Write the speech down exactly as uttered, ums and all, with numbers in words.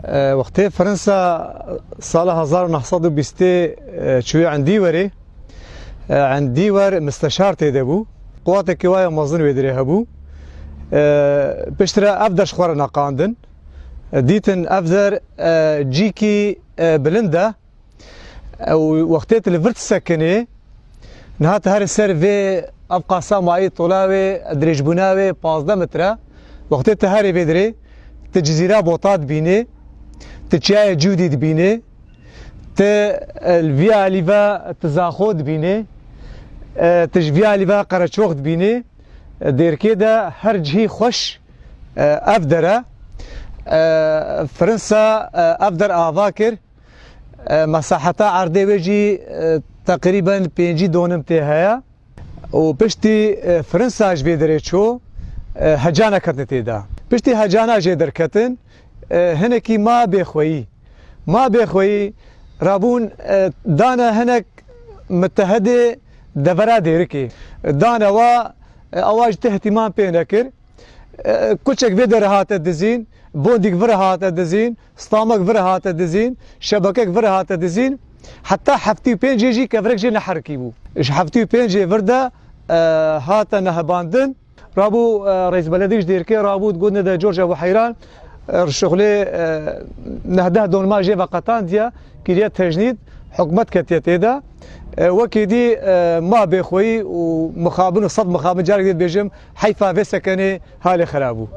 E, wextê Fransa sala hezar û neh sed û bîstê, e, çûye Endîwerê, e, Endîwer misteşar tê de bû. Quwatekî waya mezin wê derê hebû. E, piştre ev der ji xwe re neqandin. E, dîtin ev der, e, cîkî, e, bilind e. Ew wextê tu li vir disekinê, niha tu herî ser vê ev qasa mayî tola wê, dirêjbûna wê pazdeh metre. Wextê tu herî vê dirê, tu Cizîra Bota dibînê, tu Çiyayê Cûdî dibînê, tu, e, li vî alî ve tu Zaxo dibînê, e, tu ji vî alî ve Qereçox dibînê. E, Dêrkê de her cihî xweş, e, ev der e. E, Fransa, e, ev der ava kir. E, mesaheta erdê wê jî, e, teqrîben pêncî donim tê heye. Û piştî, e, Fransa ji vê derê çû, e, hecana ketine tê de. Piştî hecana jê derketin, e, hinekî ma bêxweyî. Ma bêxweyî rabûn, e, dane hinek mitehedê devera Dêrikê. Dane wa, e, ewa ji tê ihtimam pê nekir. E, kuçek vê derê hate dizîn, bondîk vir hate dizîn, stamek vir hate dizîn, şebekek vir hate dizîn. Heta heftê û pêncê jî kevirek jê neherikî bû. Ji heftê û pêncê vir de, e, hate nehebandin. Rabû, e, rêzbeledî ji Dêrkê rabû, digot ne de George Ebu Heyran, e, rişuxlê, e, nehdeh donima jê veqetandiye, kiriye tecnîd, hikûmet ketiye tê de. E, wekî dî, e, ma bêxweyî û mixabin û sed mixabin, carek dê dibêjim, heyfa vê sekenê halê xirab bû.